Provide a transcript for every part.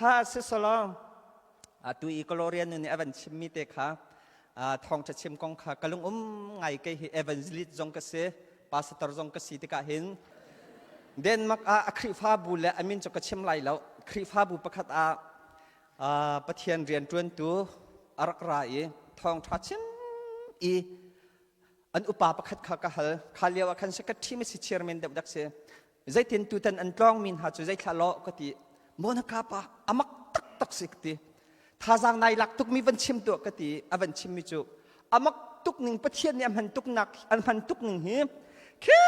Kha sisolong atu i Gloria nu nih a van chimmi te kha thawngṭha chim kong kha ka lung um ngai. Kei hi evangelist zong ka si, pastor zong ka si tikah hin Denmark ah a Khrihfabu le a min cu ka chim lai lo, Khrihfabu pakhat ah Pathian rianṭuantu a rak ra i thawngṭha chim i an upa pakhat kha ka hal. Kha lio ah khan secretary ma si, chairman deuh dak si, zeitin tutan an tlawng mi hna cu zeithla law ka ti. Monaka pa amak taktak si ka ti. Thazaang nai lak tuk mi van chim tuah ka ti. A van chim mi cu amak tuk ning, Pathian nih a hman tuk nak an hman tuk ning hi, khi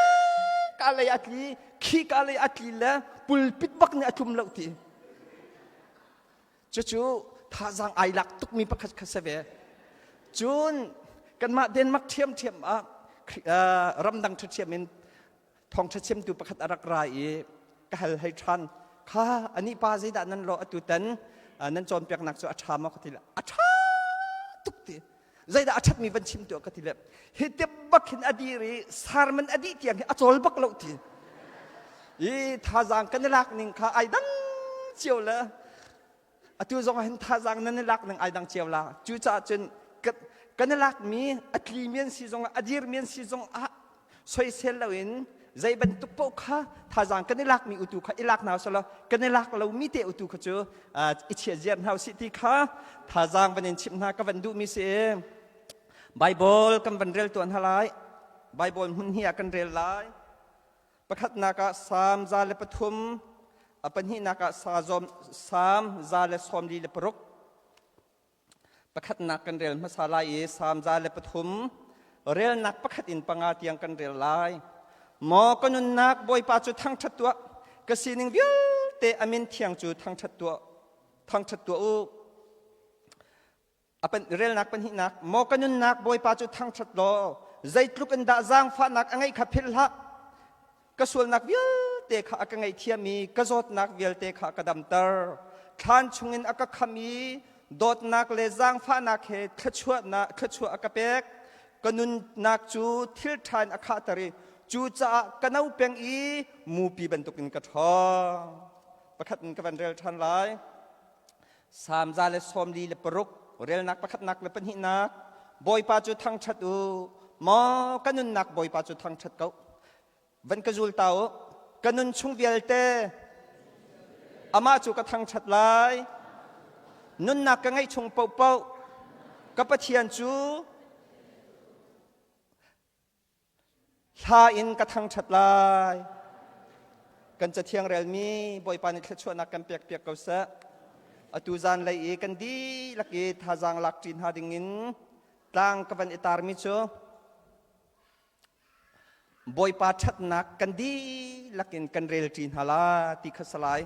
ka lei a tli, khi ka lei a tli le pulpit bak nih a tlum lo ti. Cucu thazaang ai lak tukmi pakhat kha si ve. Cun kanmah Denmark ṭhiamṭhiam ah ramdang ṭhaṭhiam in thawngṭha chimtu pakhat a rak ra i ka hal hei ṭhan. Kha anih pa, zeidah nan lawh, atu tan nan cawnpiaknak cu a ṭha maw ka ti le, a ṭha tuk ti. Zeidah a ṭhatmi van chim tuah ka ti le, hi te bak hin a dir i sermon a dih tiang hi a cawl bak lo ti. I thazaang kan i lak ning kha ai dang cio le atu zong ah hin thazaang nan i lak ning ai dang cio la. Cucaah cun kan i lakmi a tlimi an si zong ah, a dirmi an si zong ah soisel loin zei bantuk paoh kha thazaang kan i lakmi utu kha i lak hna usih, kan i lak lomi te utu kha cu i chia ziar hna usih ti kha thazaang van in chimh hna ka van duhmi si. Bible kan van rel tuan hna lai. Bible hmun hi ah kan rel lai. Pakhatnak ah Salm 103, a pahnihnak ah Salm 146. Pakhatnak kan rel hmasa lai i Salm 103 relnak 1 in 5 tiang kan rel lai. Maw ka nunnak, Bawipa cu thangṭhat tuah, ka sining vialte a min thiang cu thangṭhat tuah, thangṭhat tuah u. A pan, relnak pahnihnak, maw ka nunnak, Bawipa cu thangṭhat law, zeitluk in dah zaangfahnak a ngeih kha philh hlah. Ka sualnak vialte kha a ka ngaihthiam i ka zawtnak vialte kha a ka damter. Thlan chungin a ka kham i dawtnak le zaangfahnak he thluachuahnak thluachuah a ka pek. Ka nunnak cu thil ṭha in a khahter i cucaah ka no peng i mupi bantukin ka ṭhawng. Pakhat in ka van rel ṭhan lai. Salm 146 relnak pakhatnak le pahnihnak. Bawipa cu thangṭhat u. Maw ka nunnak, Bawipa cu thangṭhat ko. Van ka zul ta u. Ka nun chung vialte amah cu ka thangṭhat lai. Nunnak ka ngeih chung paohpaoh ka Pathian cu hla in ka thangṭhat lai. Kan cathiang relmi Bawipa nih thluachuahnak kan pek piak ko seh. Atu zan lei i kan dihlak i thazaang lak ṭi hna dingin tlang ka van i tarmi cu Bawipa ṭhatnak kan dihlak in kan rel ṭi hna la ti kha salai.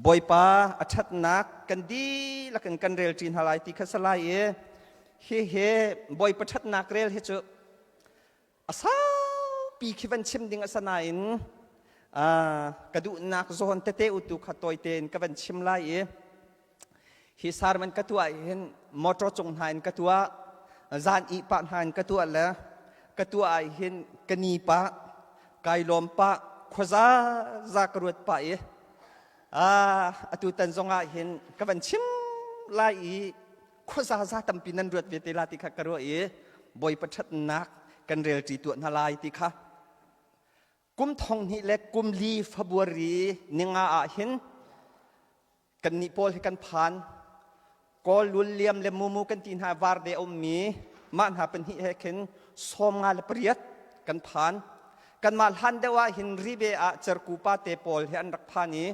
Bawipa a ṭhatnak kan dihlak in kan rel ṭi hna lai ti kha salai i hihi Bawipa ṭhatnak rel hi cu a saupi khi van chim ding a sa nain ka duhnak zawn tete utu kha tawi tein ka van chim lai i hi sermon ka tuah hin motor cung hna in ka tuah, zan ih pah hna in ka tuah le ka tuah ah hin ka ni pah, kai lawm pah, khuaza za ka ruat pah i atu tan zong ah hin ka van chim lai i khuaza za tampi nan ruat ve te la ti kha ka ruah i Bawipa ṭhatnak kan relṭi tuah hna lai ti kha. Kum 2014 February ninga ah hin kannih pawl hi kan phan. Kawl William le Mumu kan ti hna, Varde a ummi mah hna pahnih he khin 58 kan phan. Kanmah hlan deuh ah hin Ribe ah Cerku pa te pawl hi an rak phan i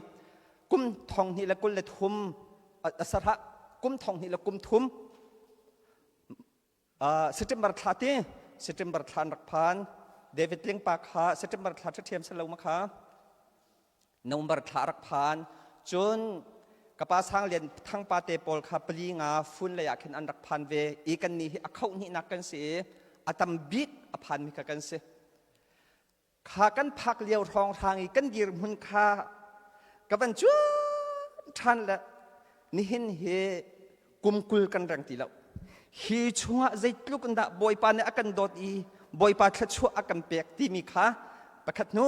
kum 2023 asarha kum 2013 September thla ti September thla an rak phan. David Ling pa kha September thla ṭhiam salo ma kha November thla rak phan. Cun kapa Sang Lian Thang pa te pawl kha pali nga fun lei ah khin an rak phan ve i kan ni hi a khoh hnihnak kan si i a tam bik a phan mi kha kan si. Kha kan phak lio hrawnghrang i kan dirhmun kha ka van cuan ṭhan le nihin hi kum 20 kan reng ti lo. Hi chungah zeitluk in dah Bawipa nih a kan dawt i Bawipa thluachuah a kan pek timi kha. Pakhat hnu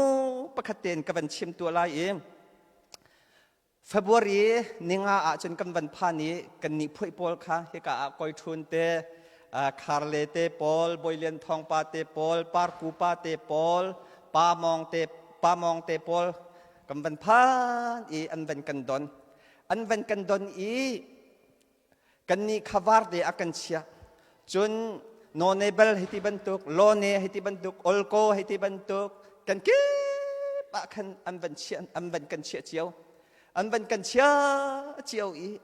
pakhat tein ka van chim tuah lai i February ninga ahcun kan van phan i kan nih phuih pawl kha hika ah Koi Ṭhun te, Kharle te pawl, Bawi Lian Thawng pa te pawl, Parku pa te pawl, Pa Mawng te, Pa Mawng te pawl kan van phan i an van kan don. An van kan don i Kannih kha varte a kan chiah. Cun Nonebel hei ti bantuk, Lone hei ti bantuk, Olko hei ti bantuk, kan kip ah khan an van chiah, an van kan chiah cio. An van kan chiah cio i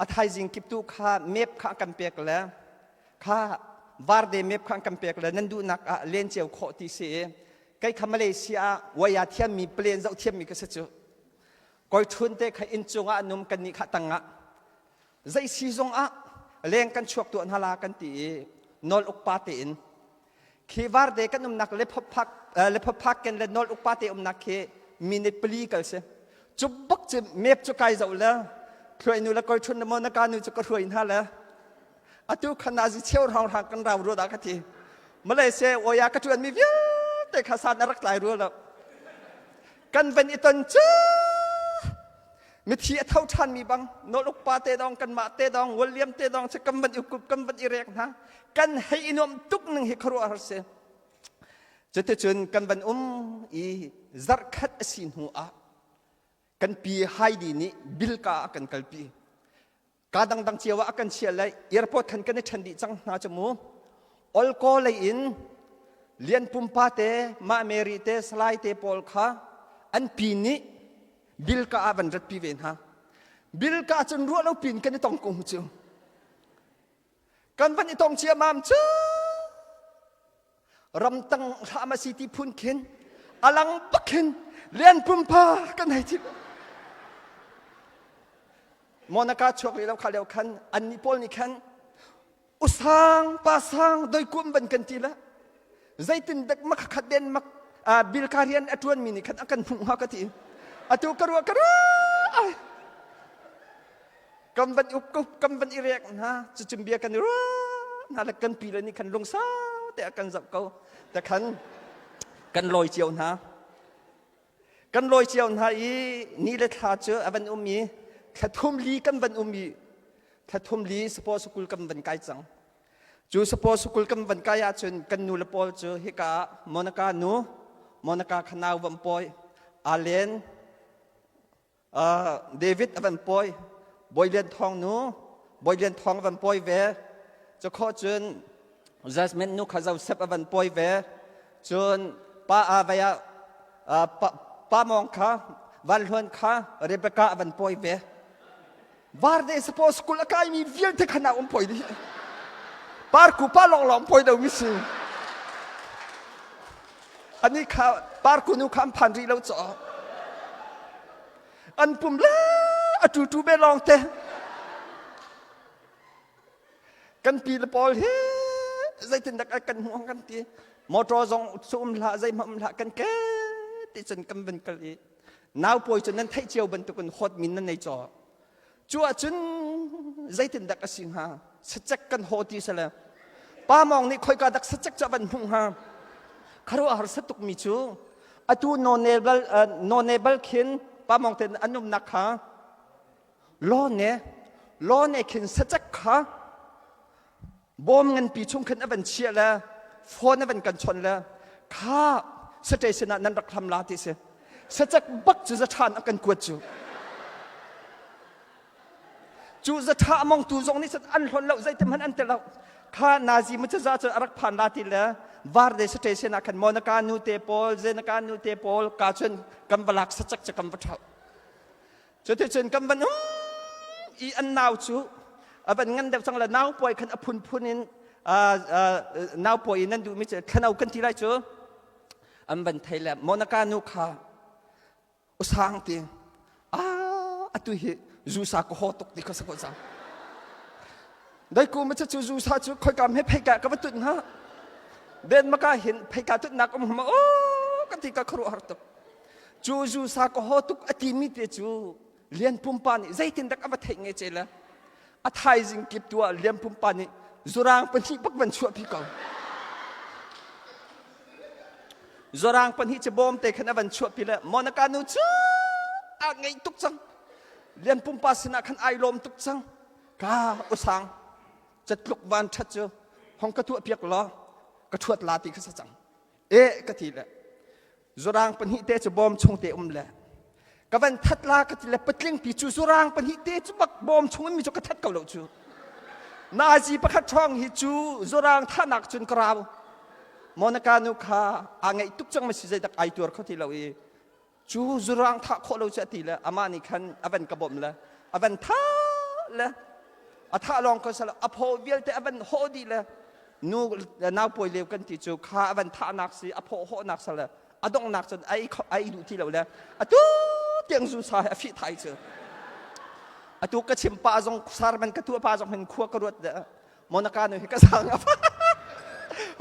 a thaizing kiptu kha map kha kan pek le kha varde map kha kan pek le nan duhnak ah len cio khawh ti si i kei kha Malaysia ah waya thiammi plane zoh thiammi ka si cu. Koi ṭhun te kha inn cungah an um kannih kha tangah zei si zongah leng kan chuak tuah hna la kan ti i nawl uk pa tein khi varde kan umnak lephak lephak ken le nawl uk pa te umnak khi minute pali kal si cu bak cu map cu kai zoh le thluai nu le koi ṭhun le maw na ka nu cu ka hruai hna le atu khan nazi cheu rang rang kan rau rua dah ka ti Malaysia oya ka ṭuan mi vialte kha san a rak tlai rua lo Kan van i ton cu mithi a tho ṭhanmi bang nawluk pa te dong kanmah te dong William te dong cu kan van i kup kan van i rek hna kan hei i nuam tuk ning hi khuaruah har si cuticun kan van um i zarhkhat a si hnu ah kan pi Heidi nih Bilka a kan kalpi Ka dangdang cio ah a kan chiah le airport khan kan i ṭhen dih cang hna cu mu. Olko lei in Lian Pumpa te, Mah Mary te, Salai te pawl kha an pi nih Bilka ah van ratpi ve hna. Bilka cun ruah lo pin kan i tong ko cu. Kan van i tong ciamam cu ramtang hram a si ti phun khin alang bak khin lian pumpa kan hei thi Monaka chuak li lo kha leo khan anni pawl nih khan usang pasang doikum ban kan ti la zeitin dek mak khat den mak bilkarian a tuan mi nih khan a kan hmuh hnga ka ti atu ka ruah ka ruah Kan van up kan van i rek hna cucun bia kan i ruah hna le kan pi le nih khan lungsau te a kan zoh ko te khan kan lawi cio hna kan lawi cio hna i ni le thla cu a van um i thla thum li kan van um i thla thum li support school kan van kai cang cu support school kan van kai ahcun kan nu le pawl cu hika Monica nu Monica khanau van pawi Alen David a van pawi Bawi Lian Thawng nu Bawi Lian Thawng a van pawi ve cu khawh cun Jasmine nu kha Joseph a van pawi ve cun pa a vai ah pa mawng kha Van Hluan kha Rebecca a van pawi ve Varde suppose school a kaimi vialte kha na um poi dih parku pa long long poi do mi si ani kha parku nu kha an phan rih lo chaw an pum le a tu tu be long te kan pi le pawl hi zeitin dak kan hmuh kan ti motor zong su um hlah zeihmah um hlah kan ke ti cun kan van kal i Nau pawi cu nan theih cio bantukin hawt min nan nei caw. Cu ahcun zeitindak a si hnga? Sacek kan haw ti sale. Pa mawng nih khoika dak sacek cu a van hmuh hnga? Kharuah har tuk mi cu atu nonebal nonebal khin pa mawng ten an umnak kha lone lone khin sacek kha bawm nganpi chung khin a van chiah le phone a van kan chawnh le kha station ah nan rak hlam la ti si sacek bak cu zathan a kan kuat cu cu zatha among tu zong nih an hlon lo zeitim hmanh an tel lo kha nazi mu za cu a rak phan la ti le varde station ah khan monaka nu te pawl zenaka nu te pawl ka cun kan va lak sacek cu kan va thau Cuticun kan van um i an nau cu a van ngan deuh cang le nau puai khan a phunphun in nau puai in nan duhmi cu thlanau kan ti lai cu an van thei le Monaka nu kha usang ti ah atu hi zusa ka haw tuk ti kha sa ko cang dai ku ma cu zusa cu khoika he pheika ka va tut hnga den maka hin pheika tut nak um hma o ka ti ka kharu har tuk Cu zu sa ka haw tuk a timi te cu Lian Pumpa nih zeitindak a va theih nge ce le a thaizing kip tu ah Lian Pumpa nih zurang pahnih bak van chuahpi ko. Zorang pahnih cu bawm te khan a van chuahpi le Monica nu cu a ngeih tuk cang. Lian pumpa sinah khan ai lawm tuk cang. Ka usang catluk van ṭhat cu hong ka tuah piak law ka ṭhuat la ti kha sa cang. E ka ti le zurang pahnih te cu bawm chung te um le ka van that la ka ti le patling pi cu zurang pahnih te cu bak bawm chung in mi cu ka that ko lo cu nazi pakhat ṭhawng hi cu zurang thahnak cun ka rau Monica nu kha aa ngaih tuk cang ma si zeidak ai tuar kho ti lo i cu zurang thah khawh lo cu a ti le amah nih khan a van ka bawmh le a van thah le a thah lawng ko sala a phaw vialte a van hawh dih le nu nau pawi leu kan ti cu kha a van thahnak si a phaw hawhnak sala a donghnak cun ai ai duh ti lo le atu tiang zu sa he a fih thai cu atu ka chim pa zong sarman ka tuah pa zong hin khua ka ruat de Monica nu hi ka sang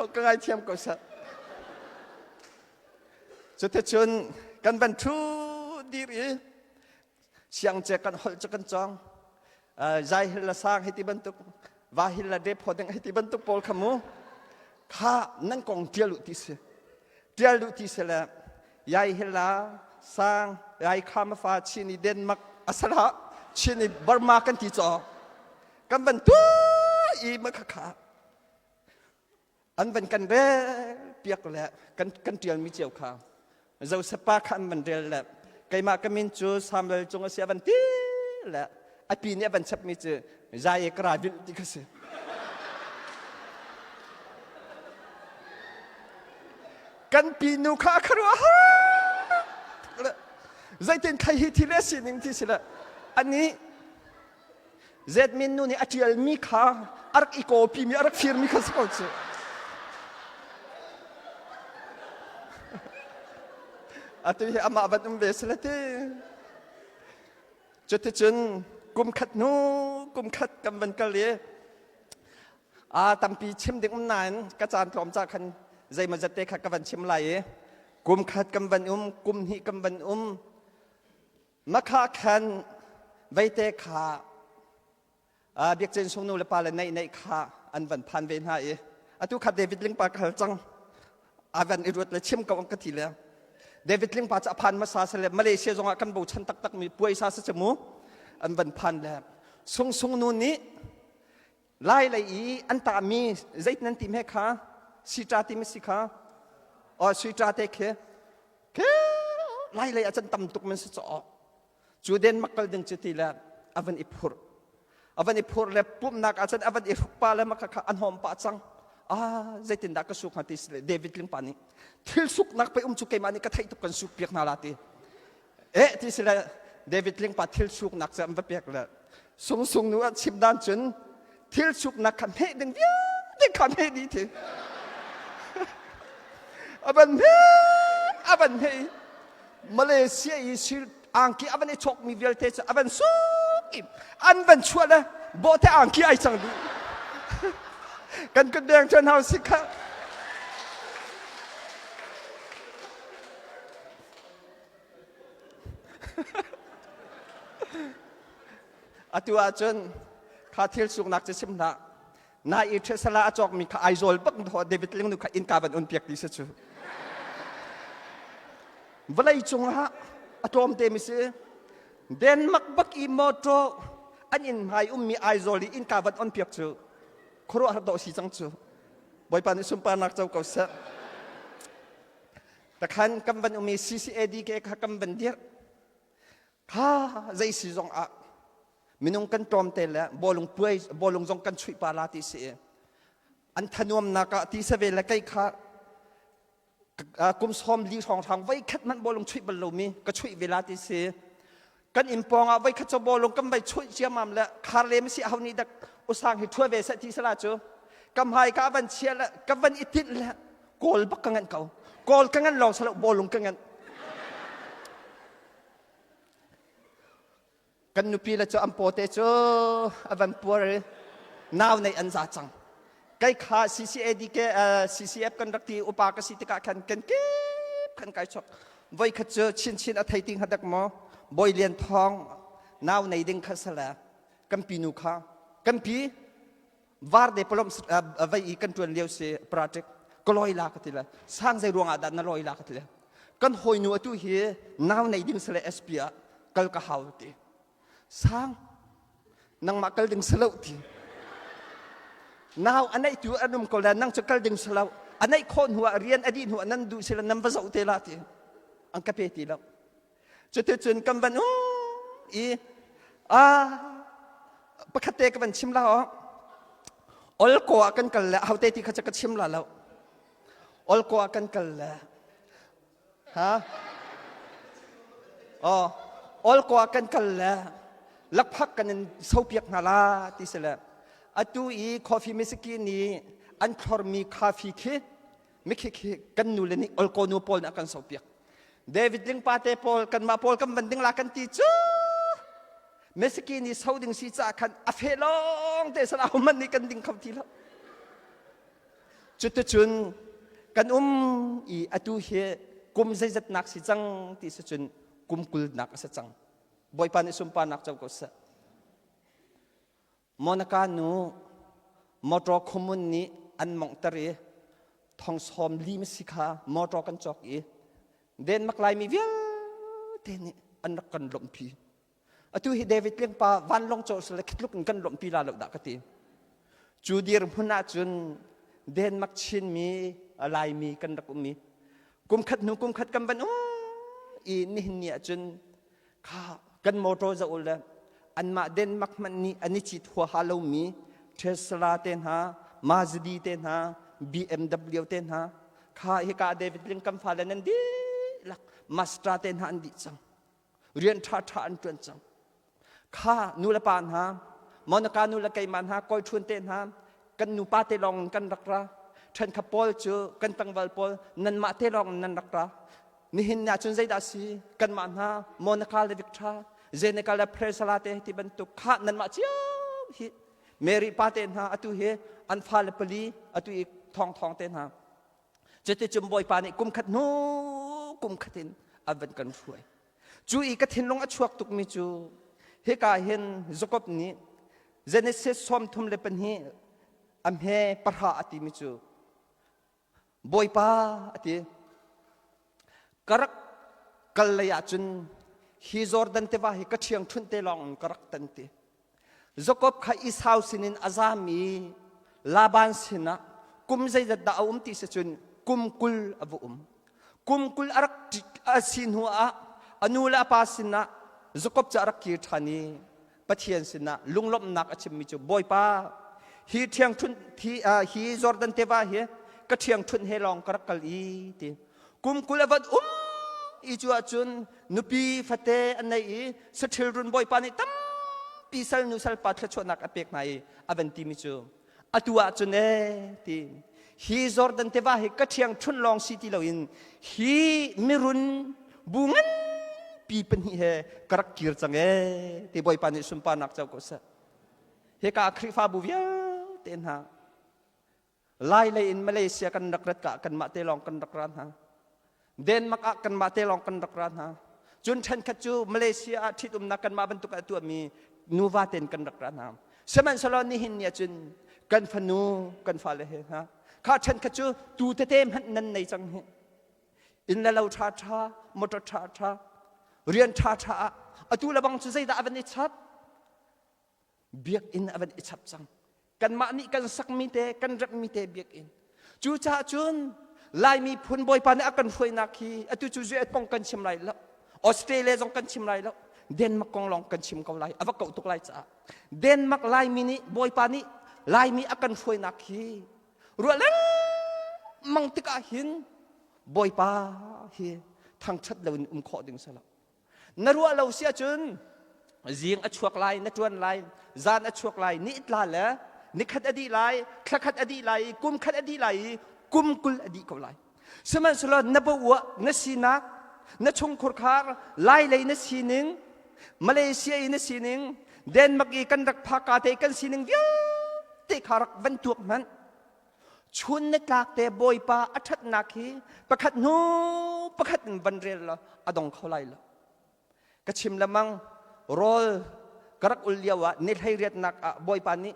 a ka ngai thiam ko sa Cuticun kan van ṭhu dir i siangce kan holh cu kan cawng. Zai hil la sang hei ti bantuk, va hil la dep ho ding hei ti bantuk pawl kha mu. Kha nan kong ṭial u ti si. Ṭial u ti si le yai hil la sang yai kha ma fa chin i Denmark asala chin i Burma kan ti caw. Kan van tu i ma kha kha an van kan rel piak le kan kan ṭialmi cio kha Joseph pa kha an van rel le keimah ka min cu Samuel cung a si a van ti le a pi nih a van chapmi cu Zai ka ra vilh ti kha si kan pi nu kha a kharuah zeitin thai hi thil a sining ti si le ani Zetmin nu nih a ṭialmi kha a rak i kawpimi a rak firmi kha si ko cu. Atu hi amah van um ve sila ti. Cuticun kum khat hnu kum khat kan van kal i a tampi chim ding um nain ka caan tlawm ca khan zeimawzat te kha ka van chim lai i kum khat kan van um kum hnih kan van um Makha khan veite kha Biakcen sung nu le pa le neih neih kha an van phan ve hna i atu kha David Lingpa ka hal cang a van i ruat le chim ko ka ti le David Lingpa cu a phan hmasa se le Malaysia zongah kan bochan taktak mi puaisa se cu mu an van phan le sung sung nu nih lai lei i an tahmi zeit nan ti he kha sita ti ma si kha o sita te khi ke lai lei ah cun tam tuk man si caw cu Denmark kal ding cu ti le a van i phurh a van i phurh le pumhnak ah cun a van i hruk pa le maka kha an hom pah cang ah zeitindah ka suk hnga ti si le David Lingpa nih thil suknak pe um cu keimah nih ka theih tuk kan suk piak hna la ti eh ti si le David Lingpa thil suknak cu an va pek le sung sung nu ah chim dan cun thil suknak kha hmeh ding vialte kha hmeh dih thi a van hmeh a van hmeh Malaysia i sil angki a van i chawkmi vialte cu a van suk i an van chuah le bawhte angki ai cang dih kan kut deng ṭuan hau si kha Atu ahcun kha thil suknak cu sim hlah. Na i ṭhesala a cawkmi kha Aizawl bak thaw David Ling nu kha innka van un piak ti si cu. Vawlei cungah a tlawmte mi si. Denmark bak i motor an inn hmai ummi Aizawl i innka van on piak cu khuaruahhar dawh si cang cu. Bawipa nih sunparnak co ko seh. Takhan kan van um i CCAD ke kha kan van dirh. Kha zei si zong ah minung kan tlawm te le bawlung puai bawlung zong kan chuih pa la ti si i an thanuamnak ah ti save le kei kha kum sawm li hrawng hrang voi khat hmanh bawlung chuih bal lomi ka chuih ve la ti si kan inn pawng ah voi khat cu bawlung kan vai chuih ciamam le khar le si ho nih dak usang hi thua ve seh ti sala cu ka hmai ka van chia le ka van i tinh le kawl bak ka nganh ko kawl ka nganh lawng salo bawlung ka nganh kan nupi le cu an pawte cu a van puar i nau nei an za cang kai kha CCAD ke CCF kan rak ti upa ka si tikah khan kan kip khan kai chok voi khat cu chin chin a thei ting hadak maw Bawi Lian Thawng nau nei ding kha sala kan pi nu kha kan pi var de palom vai i kan tuan lio si pratik. Ka lawi la ka ti le. Sang zei ruangah dah na lawi la ka ti le. Kan hawinu atu hi nau nei ding sale SP ah kal ka hau ti. Sang nangmah kal ding salo ti. Nau a neih tu an um ko le nang cu kal ding salo. A neih khawh hnu ah rian a dih hnu ah nan duh sila nan va zoh te la ti. An ka pe ti lo. Cuticun kan van um i a pakhat te ka van chim la o. Olko ah kan kal le hote ti kha cu ka chim la lo. Olko ah kan kal le ha oh olko ah kan kal le lakphak kan in sopiak hna la ti si le atu i coffee misiki nih an thlormi coffee khi mikhi khi kan nu le nih olko nu pawl nih a kan sopiak. David lingpa te pawl kanmah pawl kan van ding la kan ti cu Mesiki nih so ding si caah khan a fe lawng te san aho man nih kan ding kho ti lo. Cuticun kan um i atu hi kum zeizatnak si cang ti si cun kum kulnak a si cang. Bawipa nih sunparnak co ko seh. Monica nu motor khuamun nih an monghter i thong sawm li si kha motor kan cawk i Denmark Laimi vialte nih an rak kan lawmhpi. Atu hi David Lengpa vanlawng cawh sile khitluk in kan lawmhpi la lo dah ka ti. Cu dirhmun ahcun Denmark Chinmi Laimi kan rak um i kumkhat hnu kumkhat kan van um i nihin ni ahcun Kha kan motor zoh u le anmah Denmark hmanh nih an i cit huaha lomi Tesla te hna, Mazda te hna, BMW te hna kha hika David Ling kan fale nan dihlak Mazda te hna an dih cang. Rian ṭhaṭha an ṭuan cang. Kha nu le pa hna, Monica nu le keimah hna, kawi ṭhun te hna, kan nupa te lawng kan rak ra. Ṭhenkhat pawl cu kan tlangval pawl nanmah te lawng nan rak ra. Nihin ni ahcun zeidah si? Kanmah hna Monica le Victor, Zenica le Priscilla te ti bantuk kha nanmah cio hi Mary pa te hna atu hi an fale pali atu i thawng thawng te hna. Cuticun Bawipa nih kum khat hnu kum khat in a van kan hruai. Cu i ka thinlung a chuak tukmi cu hika hin Jakob nih Genesis 32 a hme pahra a timi cu Bawipa a ti. Ka rak kal lei ahcun hi Jordan tiva hi ka ṭhiangṭhunh te lawng in ka rak tan ti. Jakob kha Esau sinin a zam i Laban sinah kum zeizat dah a um ti si cun kum 20 a va um. Kum 20 a rak a si hnu ah a nu le a pa sinah Jakob cu a rak kir ṭhan i Pathian sinah lunglawmhnak a chimmi cu Bawipa hi ṭhiangṭhunh hi, hi Jordan tiva hi ka ṭhiangṭhunh he lawng ka rak kal i ti kum 20 a van um i cu ahcun nupi fate an nei i saṭhil run Bawipa nih tampi salnu salpa thluachuahnak a pek hna i a van timi cu atu ahcun ee ti hi Jordan tiva hi ka ṭhiangṭhunh lawng si ti loin hi mirun bu nganpi pahnih he ka rak kir cang ee ti Bawipa nih sunparnak co ko seh. Hika Khrihfabu vialte hna Lai lei in Malaysia kan rak rat ka kanmah te lawng kan rak ra hna. Denmark ah kanmah te lawng kan rak ra hna. Cun ṭhenkhat cu Malaysia ah ṭhitumnak kanmah bantuk ah tuahmi nuva ten kan rak ra hna. Sihmanhsehlaw nihin ni ahcun kan fanu kan fale he hna kha ṭhenkhat cu tu tete hmanh nan nei cang hi. Inn le lo ṭha ṭha, motor ṭha ṭha, rian ṭha ṭha ah atu le bang cu zeidah a van i chap? Biakinn a van i chap cang. Kanmah nih kan sakmi te kan remhmi te biakinn. Cucaah cun Laimi phun Bawipa nih a kan hruainak hi atu cu US kong kan chim lai lo, Australia zong kan chim lai lo, Denmark kong lawng kan chim ko lai, a va kauh tuk lai caah. Denmark Laimi nih Bawipa nih Laimi a kan hruainak hi ruah lengmang tikah hin Bawipa hi thangṭhat loin um khawh ding si lo. Na ruah lo si ahcun zing a chuak lai, na ṭuan lai, zan a chuak lai, ni tla le nikhat a dih lai, thlakhat a dih lai, kum khat a dih lai i kum 20 a dih ko lai. Sihmanhsehlaw na bawuah na sinak, na chungkhur khar, lai lei na sining, Malaysia i na sining, Denmark i kan rak phaka te kan sining vialte kha rak van tuak hmanh. Chun na tlak te Bawipa a ṭhatnak hi pakhat hnu pakhat in van rel law a dong kho lai lo. Ka chim lemang rawl ka rak ul lio ah ni 18nak ah Bawipa nih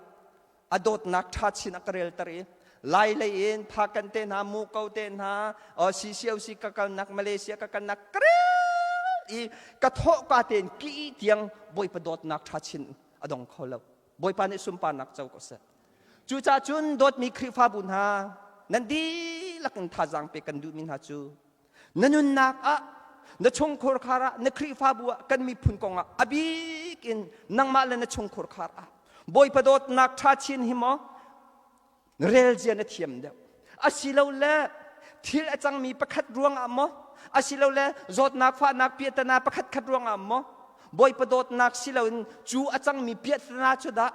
a dawtnak ṭha chin a ka relter i. Lai lei in Phakan te hna, Muko te hna, CCOC ka kalnak, Malaysia ka kalnak ka rel i ka thawh ka tein ki tiang Bawipa dawtnak ṭha chin a dong kho lo. Bawipa nih sunparnak co ko seh. Cucaah cun dawtmi Khrihfabu hna, nan dihlak in thazaang pek kan duhmi hna cu na nunnak ah na chungkhur khar ah na Khrihfabu ah kan miphun kong ah a bik in nangmah le na chungkhur khar ah Bawipa dawtnak ṭha chin hi maw relzia na thiam deuh asilole thil a cangmi pakhat ruangah maw asilole zawtnak fahnak piahtana pakhat khat ruangah maw Bawipa dawtnak si loin cu a cangmi piahtana cu dah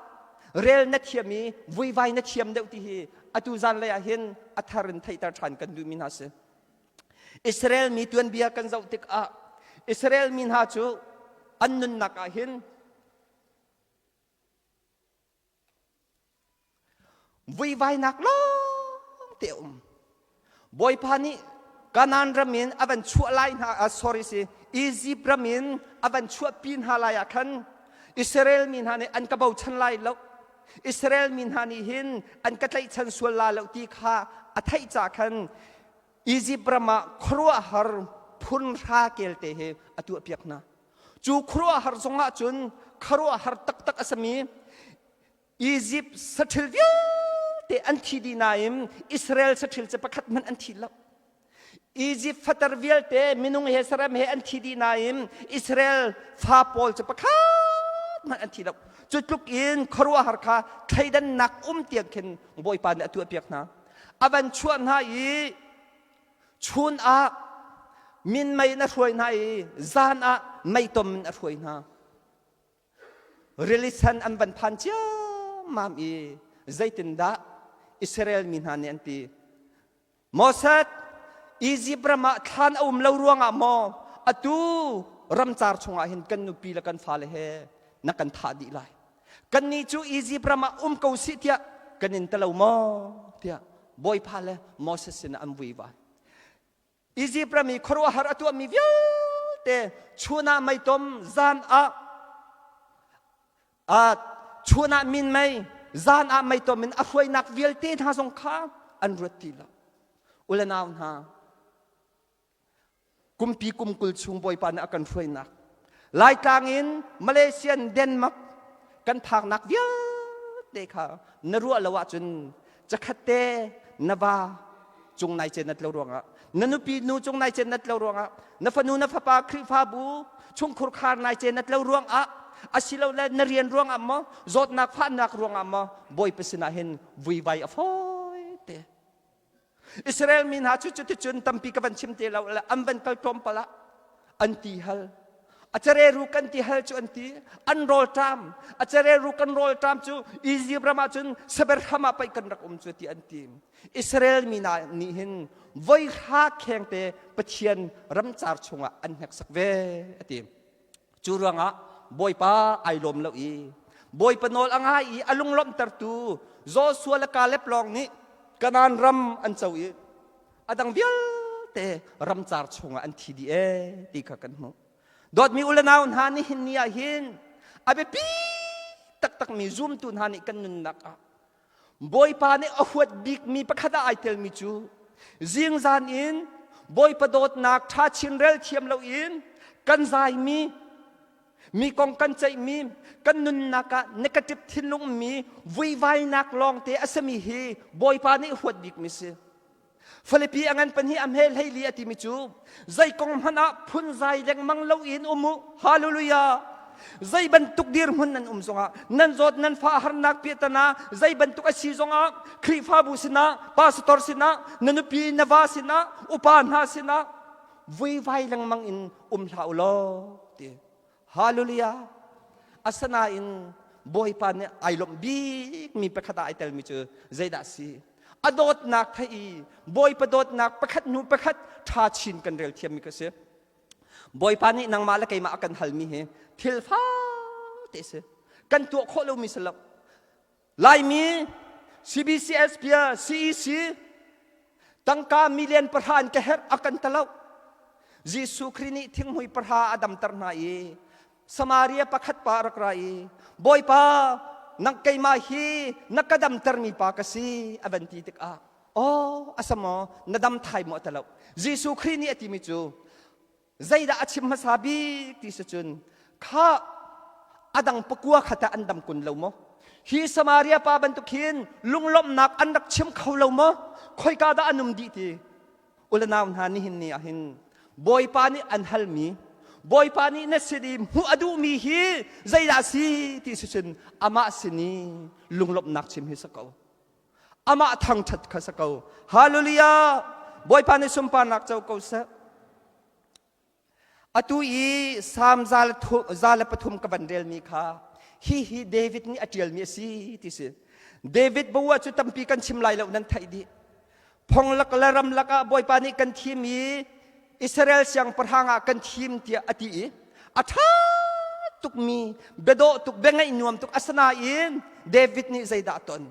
rel na thiam i vuivai na thiam deuh ti hi atu zanlei ah hin a thar in theihter ṭhan kan duhmi hna si. Israel mi tuanbia kan zoh tikah Israel mi hna cu an nunnak ah hin vuivainak lawng te a um. Bawipa nih Kanaan ram in a van chuah lai hna, uh, sorry si, Egypt ram in a van chuahpi hna lai ah khan Israel mi hna nih an ka bochan lai lo. Israel mi hna nih hin an ka tlaihchan sual la lo ti kha a theih ca khan Egypt ram ah khuaruahhar phun hra kelte he a tuahpiak hna. Cu khuaruahhar zongah cun khuaruahhar taktak a sami Egypt saṭhil vialte an thi dih nain Israel saṭhil cu pakhat hmanh an thi lo. Egypt fater vialte minung he saram he an thi dih nain Israel fa pawl cu pakhat hmanh an thi lo. Cu tluk in khuaruahhar kha thleidannak um tiang khin Bawipa nih a tuahpiak hna. A van chuah hna i chun ah minmei in a hruai hna i zan ah meitom in a hruai hna. Rili sen an van phan ciammam i zeitindah Israel mi hna nih an ti? Moses, Izipt ram ah thlan a um lo ruangah maw atu ramcar chungah hin kan nupi le kan fale he na kan thah dih lai? Kannih cu Izipt ram ah um ko sih tiah kan in talo maw? tiah Bawipa le Moses sinah an vuivai. Izipt ram i khuaruahhar a tuahmi vialte chun ah meitom zan ah chun ah minmei zan ah meitom in a hruainak vialte hna zong kha an ruat ti lo. U le nau hna, kumpi kum 20 chung Bawipa nih a kan hruainak Laitlang in Malaysian Denmark kan phaknak vialte kha na ruah lo ahcun cakhat te na va cung nai cenat lo ruangah na nupi nu cung nai cenat lo ruangah na fanu na fapa Khrihfabu chungkhur khar nai cenat lo ruangah asilole na rian ruangah maw zawtnak fahnak ruangah maw Bawipa sinah hin vuivai a fawi te Israel mi hna cu cuticun tampi ka van chim te lo le an van kal tlawmpal ah an ti hal a careru kan ti hal cu an ti an rawlṭam a careru kan rawlṭam cu Egypt ram ah cun saberham ah pei kan rak um cu ti an ti Israel mi hna nih hin voi hra khengte Pathian ramcar chungah an hneksak ve a ti Cu ruangah Bawipa ai lawm lo i Bawipa nawl a ngai i a lunglawmhtertu Joshua le Kaleb lawng nih Kanaan ram an co i a dang vialte ramcar chungah an thi dih ee ti kha kan hmuh. Dawtmi u le nau hna nihin ni ah hin a biapi taktakmi zumtu hna nih kan nunnak ah Bawipa nih a huat bikmi pakhat ah ai telmi cu zingzan in Bawipa dawtnak ṭha chin rel thiam loin kan zaimi mi kong kan ceihmi kan nunnak ah negative thinlung mi vuivainak lawngte a simi hi Bawipa nih huat bikmi si. Filipi a ngan pahnih a hme hleili a timi cu zei kong hmanh ah phunzai lengmang loin um u hallelujah zei bantuk dirhmun nan um zongah nan zawt nan fa harnak piahtana zei bantuk a si zongah Khrihfabu sinah pastor sinah na nupi na va sinah upa hna sinah vuivai lengmang in um hlah u law ti Hallelujah! Asinain Bawipa nih ai lawmh bikmi pakhat ah ai telmi cu zeidah a si? A dawtnak theih i Bawipa dawtnak pakhat hnu pakhat ṭha chin kan rel thiammi ka si. Bawipa nih nangmah le keimah a kan halmi hi thil fate si. Kan tuah khawh lomi si lo. Laimi CBCS bia CEC tangka million pahra an ka herh a kan talo. Jesuh Khrih nih thinghmui pahra a damter hna i Samaria pakhat pa a rak ra i Bawipa Nang keimah hi na ka damtermi pa ka si a van ti tikah, "Aw, a samaw, na dam thai maw?" ti lo. Jesuh Khrih nih a timi cu zeidah a chim hmasa bik ti si cun, kha adang pakua kha tah an dam kun lo maw? Hi Samaria pa bantuk hin lunglawmhnak an rak chim kho lo maw? Khoika dah an um dih ti? Ulanau hna, nihin ni ah hin Bawipa nih an halmi, Bawipa nih na sin i hmuh a duhmi hi zeidah si ti si cun, amah sin i lunglawmhnak chim hi si ko, amah thangṭhat kha si ko. Hallelujah! Bawipa nih sunparnak co ko seh. Atu i Salm 103 ka van relmi kha hihi David nih a ṭialmi a si ti si. David bua cu tampi kan chim lai lo, nan theih dih. Phong lak le ram lakah Bawipa nih kan thim i Israel siangpahrang ah kan thim tiah a ti i a ṭha tukmi biadawh tuk, bia ngaih nuam tuk. Asinain David nih zeidah a ton?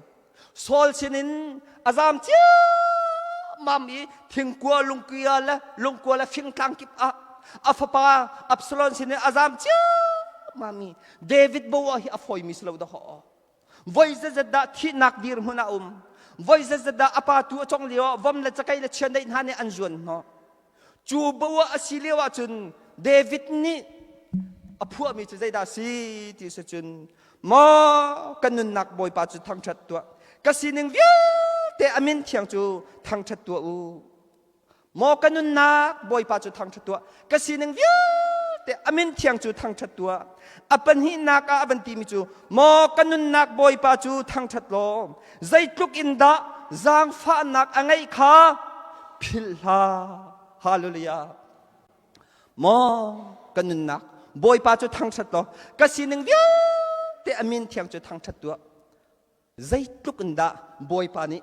Saul sinin a zam ciammam i thingkua lungkua le lungkua le fingtlang kip ah a fapa Absalom sinin a zam ciammam i David bo ah hi a fawimi si lo dah. Voi zeizat dah thihnak dirhmun a um, voi zeizat dah a pa tu a cong lio ah vom le cakei le chiandeih hna nih an zuan hnawh. Cu bo ah a si lio ahcun David nih a phuahmi cu zeidah si ti si cun, "Maw kan nunnak, Bawipa cu thangṭhat tuah. Ka sining vialte, a min thiang cu thangṭhat tuah u. Maw ka nunnak, Bawipa cu thangṭhat tuah. Ka sining vialte, a min thiang cu thangṭhat tuah." A pahnihnak ah a van timi cu, "Maw ka nunnak, Bawipa cu thangṭhat law, zeitluk in dah zaangfahnak a ngeih kha philh hlah." Hallelujah! Maw ka nunnak, Bawipa cu thangṭhat law, ka sining vialte, a min thiang cu thangṭhat tuah. Zeitluk in dah Bawipa nih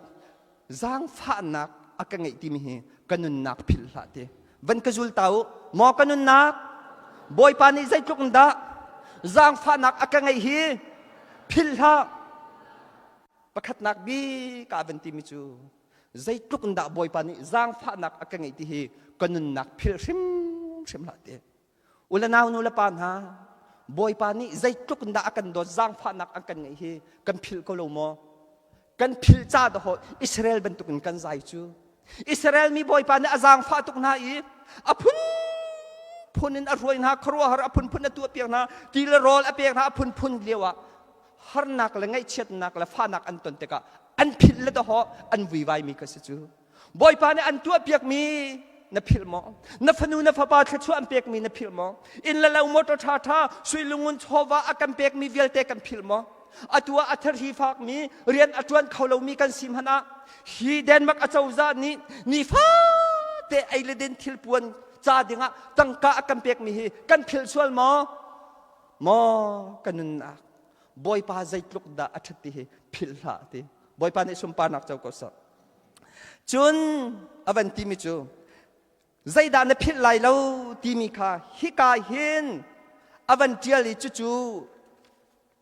zaangfahnak a ka ngeih timi hi ka nunnak philh hlah ti. Van ka zul ta u. Maw ka nunnak, Bawipa nih zeitluk in dah zaangfahnak a ka ngeih hi philh hlah. Pakhatnak bik ah van timi cu, zeitluk in dah Bawipa nih zaangfahnak a ka ngeih ti hi ka nunnak philh hrimhrim hlah ti. U le nau, nu le pa hna, Bawipa nih zeitluk in dah a kan dawt, zaangfahnak an kan ngeih hi kan philh ko lo maw? Kan philh ca dahawh Israel bantukin kan zai cu. Israel mi Bawipa nih a zaangfah tuk hna i a phunphun in a hruai hna, khuaruahhar a phunphun a tuah piak hna, ti le rawl a pek hna a phunphun lio ah harnak le ngaihchiatnak le fahnak an ton tikah an philh le dahawh an vuivaimi ka si cu. Bawipa nih an tuahpiakmi na philh maw? Na fanu na fapa thluachuah an pekmi na philh maw? Inn le lo, motor ṭha ṭha, sui lungun chawva a kan pekmi vialte kan philh maw? Atu ah a thirhi fakmi, rian a ṭuan kho lomi kan si hmanh ah hi Denmark acozah nih nifate ei le din thilpuan ca dingah tangka a kan pekmi hi kan philh sual maw? Maw ka nunnak, Bawipa zeitluk dah a ṭhat ti hi philh hlah ti. Bawipa nih sunparnak co ko seh. Cun a van timi cu, zeidah na philh lai lo timi kha hika hin a van ṭial i cucu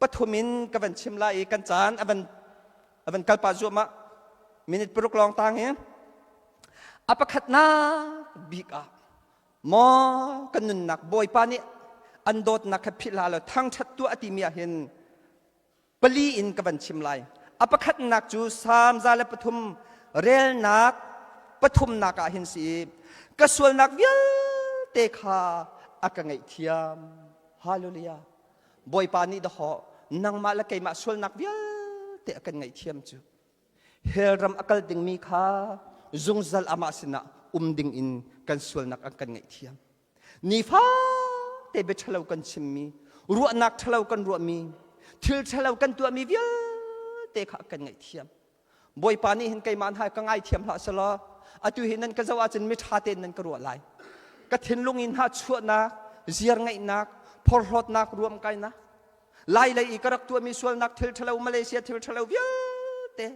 pathum in ka van chim lai i kan caan a van kalpah zuahmah, minute 6 lawng tang hi. A pakhatnak bik ah, maw kan nunnak, Bawipa nih an dawtnak kha philh hlah law thangṭhat tuah a timi ah hin pali in ka van chim lai. A pakhatnak cu Salm 103 relnak pathumnak ah hin si i, ka sualnak vialte kha a ka ngaihthiam. Hallelujah! Bawipa nih dahawh nangmah le keimah sualnak vialte a kan ngaihthiam cu hell ram a kal dingmi kha zungzal amah sinah um ding in kan sualnak an kan ngaihthiam. Nifate bia ṭhalo kan chimmi, ruahnak ṭhalo kan ruahmi, thil ṭhalo kan tuahmi vialte kha kan ngaihthiam. Bawipa nih hin keimah hna ka ngaithiam hlah selaw atu hi nan ka zoh ahcun miṭha tein nan ka ruah lai. Ka thinlung in hna chuahnak, ziar ngeihnak, phorhlawtnak, ruamkainak, lai lei i ka rak tuahmi sualnak thil ṭhalo, Malaysia thil ṭhalo vialte,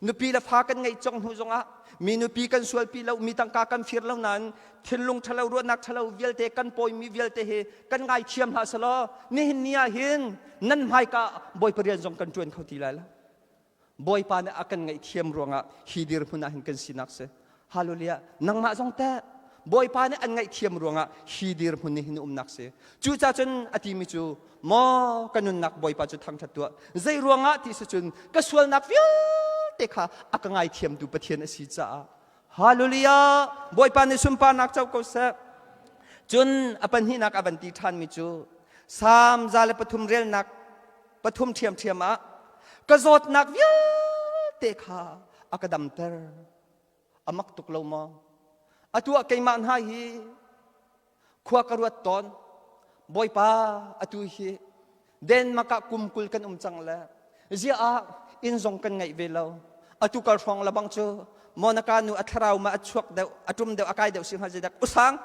nupi le fa kan ngeih cong hnu zongah mi nupi kan sualpi lo, mi tangka kan fir lo nain thinlung ṭhalo, ruahnak ṭhalo vialte kan pawimi vialte hi kan ngaithiam hlah selaw nihin ni ah hin nan hmaika Bawipa rian zong kan ṭuan kho ti lai lo. Bawipa nih a kan ngaihthiam ruangah hi dirhmun ah hin kan sinak si. Hallelujah! Nangmah zong teh? Bawipa nih an ngaihthiam ruangah hi dirhmun nih hin umnak si. Cucaah cun a timi cu maw ka nunnak Bawipa cu thangṭhat tuah. Zei ruangah ti si cun ka sualnak vialte kha a ka ngaithiamtu Pathian a si caah. Hallelujah! Bawipa nih sunparnak co ko seh. Cun a pahnihnak a van ti ṭhanmi cu Salm 103 relnak pathum ṭhiamṭhiam ah ka zawtnak vialte kha a ka damter. A mak tuk lo maw? Atu ah keimah hna hi khua ka ruat tawn. Bawipa atu hi Denmark ah kum 20 kan um cang le ziah ah inn zong kan ngeih ve lo. Atu kal hrawng lebang cu Monica nu a thlarau ma a chuak deuh, a ṭum deuh, a kai deuh si hnga zeidak usang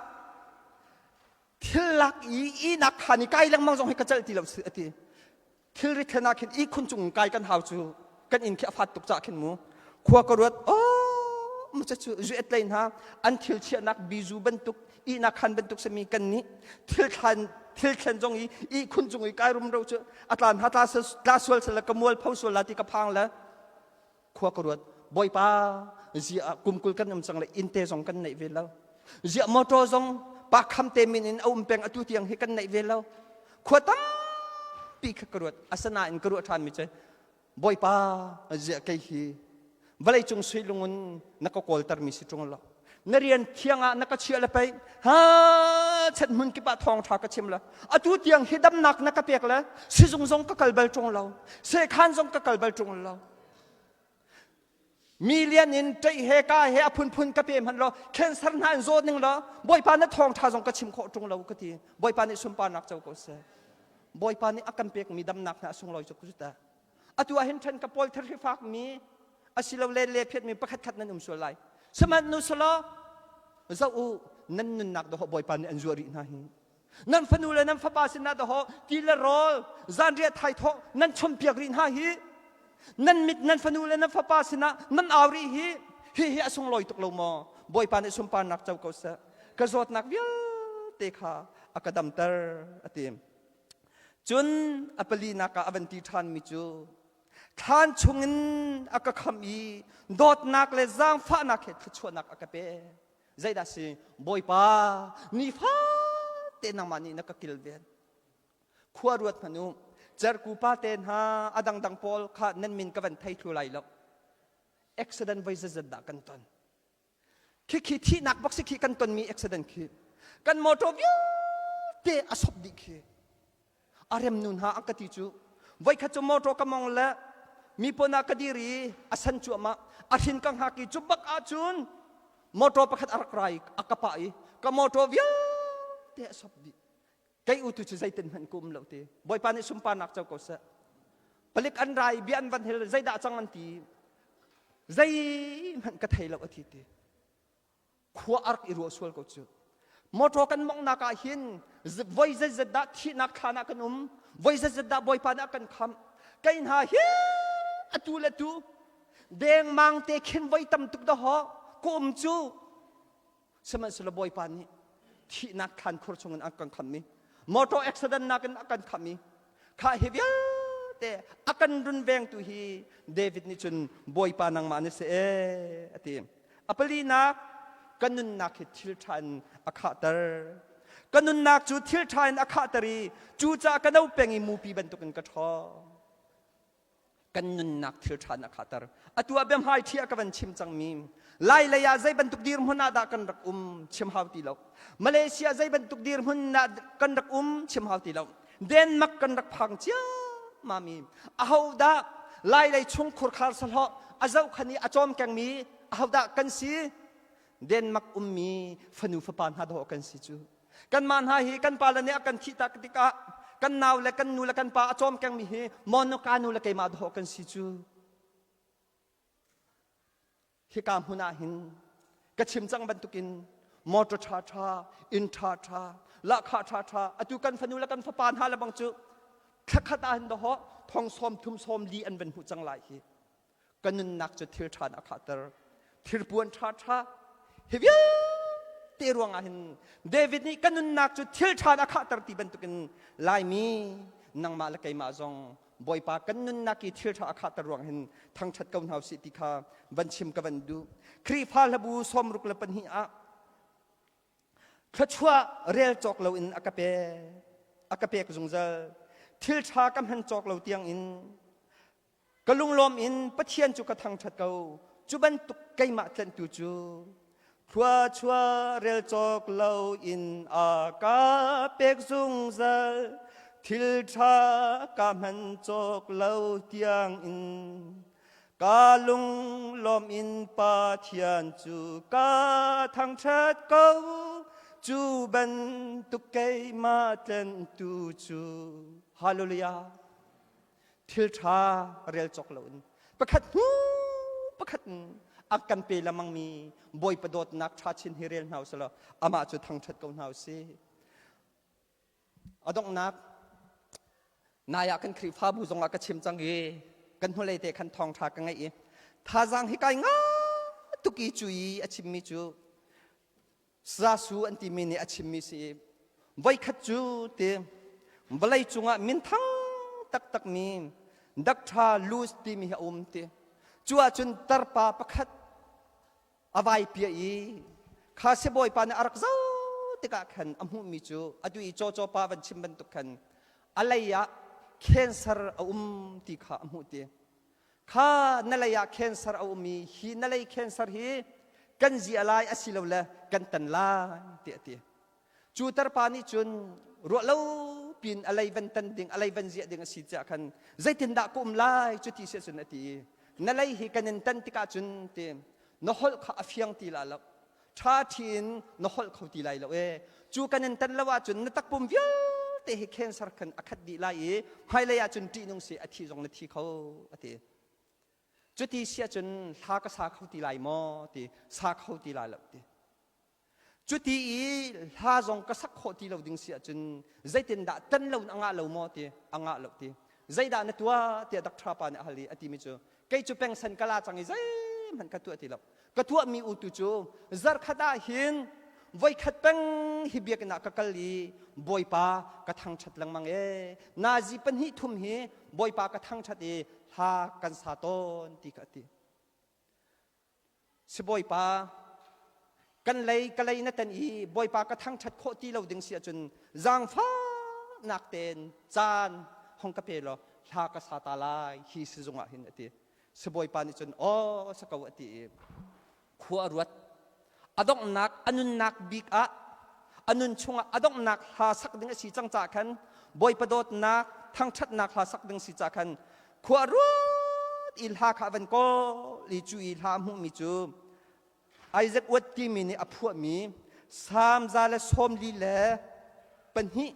thil lak i ihnak khan i kai lengmang zong hi ka celh ti lo a ti. Thilri thlen ah khin ihkhun cung kai kan hau cu kan inn khi a fat tuk cah khin mu khua ka ruat oh mu cu zuet lei hna an thil chiahnak bizu bantuk ihnak khan bantuk sami kan nih thil thlan thil thlen zong i ihkhun cung i kai rum ro cu a tlan ha tla tla sual sala ka mual pho sual la ti ka phang le khua ka ruat bawipa zia kum 20 kan um cang le inn te zong kan neih ve lo ziah motor zong pa kham te min in a um peng atu tiang hi kan neih ve lo khua tampi kha ka ruat asanain ka ruah ṭhan mi cu bawipa ziah kei hi vawlei cung sui lungun na ka kawlter mi si ṭung lo na rian thiang ah na ka chiah le pei ha chet hmun kip ah thawng ṭha ka chim la atu tiang hi damnak na ka pek le sizung zong ka kal bal ṭung lo sekhan zong ka kal bal ṭung lo mi lian in ṭeih he ka he a phunphun ka pe hmanh law cancer hna in zawt ning law bawipa na thawng ṭha zong ka chim khawh ṭung lo ka ti bawipa nih sunparnak co ko seh bawipa nih a kan pekmi damnak hna a sunglawi tuk cu ta atu ah hin ṭhen ka pawl thirhri fakmi asilole le phiatmi pakhat khat nan um sual lai sihmanh nu selaw zoh u nan nunnak dawh bawipa nih an zuah rih hna hi nan fanu le nan fapa sinah dawh ti le rawl zanriah thaithawh nan chompiak rih hna hi nan mit nan fanu le nan fapa sinah nan au rih hi hi hi a sunglawi tuk lo maw bawipa nih sunparnak co ko seh ka zawtnak vialte kha a ka damter a ti Cun a palinak ah a van ti ṭhanmi cu thlan chungin a ka khamh i dawtnak le zaangfahnak he thluachuahnak a ka pek. Zeidah si Bawipa nifate nangmah nih na ka kilven. Khua ruat hmanh u. Cerku pa te hna a dangdang pawl kha nan min ka van thei thlu lai lo. Accident voi zeizat dah kan ton. Khikhi thihnak bak si khi kan tonmi accident khi. Kan motor vialte a sop dih khi. A rem nu hna an ka ti cu. Voikhat cu motor ka mong le mi pon ah ka dir i a san cuahmah. A hrin ka hngak i cu bak ahcun motor pakhat a rak rai a ka pah i ka motor vialte a sop dih. Kei u tu cu zeitin hmanh ka um lo ti. Bawipa nih sunparnak co ko seh. Palik an rai bia an van hel zeidah cang an ti. Zeihmanh ka thei lo a ti ti. Khua a rak i ruah sual ko cu. Motor kan monghnak ah hin voi zeizat dah thihnak thlan ah kan um, voi zeizat dah Bawipa nih a kan khamh. Kei hna hi atu le tu dengmang te khin voi tam tuk dah ka um cu. Sihmanhsehlaw Bawipa nih thihnak thlan khur chungin a kan khamh i motor accident nakin a kan khamh i kha hi vialte a kan runvengtu hi David nih cun Bawipa nangmah na si ee a ti. A palinak ka nunnak hi thil ṭha in a khahter. Ka nunnak cu thil ṭha in a khahter i cucaah ka no peng i mupi bantukin ka ṭhawng. Kan nunnak thil ṭha na khahter. Atu ah biahmai ṭhi ah ka van chim cangmi Lai lei ah zei bantuk dirhmun ah dah kan rak um chim hau ti lo. Malaysia zei bantuk dirhmun ah kan rak um chim hau ti lo. Denmark kan rak phang ciammam i aho dah Lai lei chung khurkhar sahlawh a zohkhan i a cawmkengmi aho dah kan si? Denmark ummi fanu fapa hna dawh kan si cu. Kanmah hna hi kan pale nih a kan thih tak tikah kan nau le kan nu le kan pa a cawmkengmi hi Monica nu le keimah dawh kan si cu. Hika hmun ah hin ka chim cang bantukin motor ṭha ṭha, inn ṭha ṭha, lahkhah ṭha ṭha, atu kan fanu le kan fapa hna le bang cu thlakhat ah hin dawh thong sawm thum sawm li an van hmuh cang lai hi. Ka nunnak cu thil ṭha in a khahter. Thilpuan ṭha ṭha hi vialte ruangah hin David nih ka nunnak cu thil ṭha in a khahter ti bantukin Laimi nangmah le keimah zong Bawipa kan nunnak i thil ṭha a khahter ruang hin thangṭhat ko hna usih ti kha van chim ka van duh. Khrihfa hlabu 62 ah. Thluachuah rel cawk loin a ka pek. A ka pek zungzal. Thil ṭha ka hman cawk lo tiangin ka lunglawm in Pathian cu ka thangṭhat ko. Cu bantuk keimah tlanhtu cu thluachuah rel cawk loin a ka pek zungzal. Thil ṭha ka hman cawk lo tiangin Ka lunglawm in Pathian cu ka thangṭhat ko, cu bantuk keimah tlentu cu. Hallelujah. Thil ṭha rel cawk loin pakhat hnu pakhat in a kan pe lengmangmi Bawipa dawtnak ṭha chin hi rel hna usih law amah cu thangṭhat ko hna usih. A donghnak nai ah kan Khrihfabu zongah ka chim cang i kan hnulei te khan thawngṭha ka ngeih i thazaang hi kai nga tuk i cu i a chimmi cu Sasu an timi nih a chimmi si i voikhat cu ti vawlei cungah minthang taktakmi Dr. Luz timi hi a um ti cu ahcun tarpa pakhat a vai piah i kha sibawipa nih a rak zoh tikah khan a hmuhmi cu atu i cawcaw pa van chim bantuk khan a lei ah cancer a um ti kha a hmuh ti. Kha na lei ah cancer a um i hi na lei cancer hi kan zia lai asilole kan tan lai tiah a ti. Cu tarpa nih cun ruah lo pin a lei van tan ding, a lei van ziah ding a si tiah khan zeitindah ka um lai cu ti si cun a ti i na lei hi kan in tan tikah cun ti na holh kha a fiang ti la lo ṭha ṭhi in na holh kho ti lai lo e cu kan in tan lo ahcun na takpum vialte hi cancer khan a khat dih lai i hmailei ahcun ṭihnung si a thi zong na thi kho a ti. Cuti si ahcun hla ka sa kho ti lai maw ti sa kho ti lai lo ti. Cuti i hla zong ka sak khawh ti lo ding si ahcun zeitindah tan lo in a ngah lo maw ti a ngah lo ti. Zeidah na tuah tiah doctor pa nih a hal i a timi cu kei cu pengsan ka la cang i zeihmanh ka tuah ti lo. Ka tuahmi u tu cu zarkhat ah hin voikhat peng hi biakinn ah ka kal i Bawipa ka thangṭhat lengmang ee. Nazi pahnih thum hi Bawipa ka thangṭhat i hla kan sa tawn ti kha a ti. Sibawipa, kan lei ka lei na tan i Bawipa ka thangṭhat khawh ti lo ding si ahcun zaangfahnak tein caan hong ka pe law hla ka sa ta lai hi sizung ah hin a ti. Sibawipa nih cun aw sa ko a ti i khua a ruat. A donghnak a nunnak bik ah a nun chungah a donghnak hla sak ding a si cang caah khan Bawipa dawtnak thangṭhatnak hla sak ding si caah khan khua ruat i hla kha a van kawl i cu i hla a hmuhmi cu Isaac Watt timi nih a phuahmi Salm 142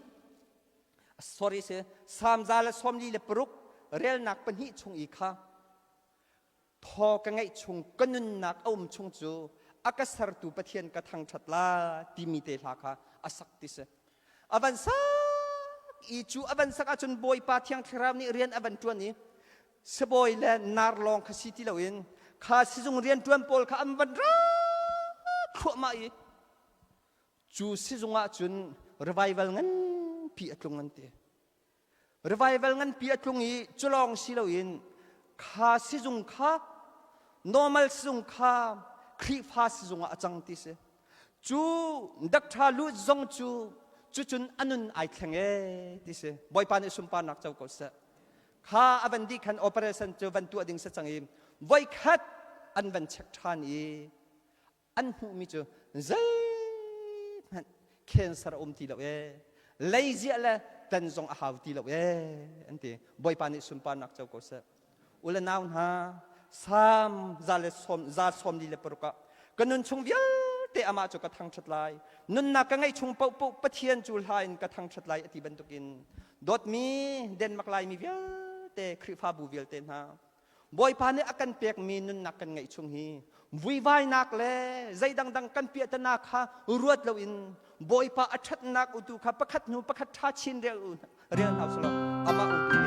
sorry si Salm 146 relnak pahnih chung i kha thaw ka ngeih chung ka nunnak a um chung cu a ka sertu Pathian ka thangṭhat la timi te hla kha a sak ti si. A van sak i cu a van sak ahcun Bawipa Thiang Thlarau nih rian a van ṭuan i sibawi le nar lawng kha si ti loin kha sizung rianṭuan pawl kha an van ra thluahmah i cu sizung ahcun revival nganpi a tlung an ti. Revival nganpi a tlung i culawng si loin kha sizung kha normal sizung kha Khrihfa sizung ah a cang ti si. Cu Dr. Lut zong cu cucun a nun ai thleng ee ti si. Bawipa nih sunparnak co ko seh. Kha a van dih khan operation cu van tuah ding si cang i voikhat an van check ṭhan i an hmuhmi cu zeihmanh cancer a um ti lo ee leiziah le tan zong a hau ti lo ee an ti. Bawipa nih sunparnak co ko seh. U le nau hna Salm za le sawm za 46 ah ka nun chung vialte amah cu ka thangṭhat lai nunnak ka ngeih chung paohpaoh Pathian cu hla in ka thangṭhat lai a ti bantukin dawtmi Denmark Laimi vialte Khrihfabu vialte hna Bawipa nih a kan pekmi nunnak kan ngeih chung hi vuivainak le zei dangdang kan piahtana kha ruat loin Bawipa a ṭhatnak utu kha pakhat hnu pakhat ṭha chin rel rel hna usih law amah utu.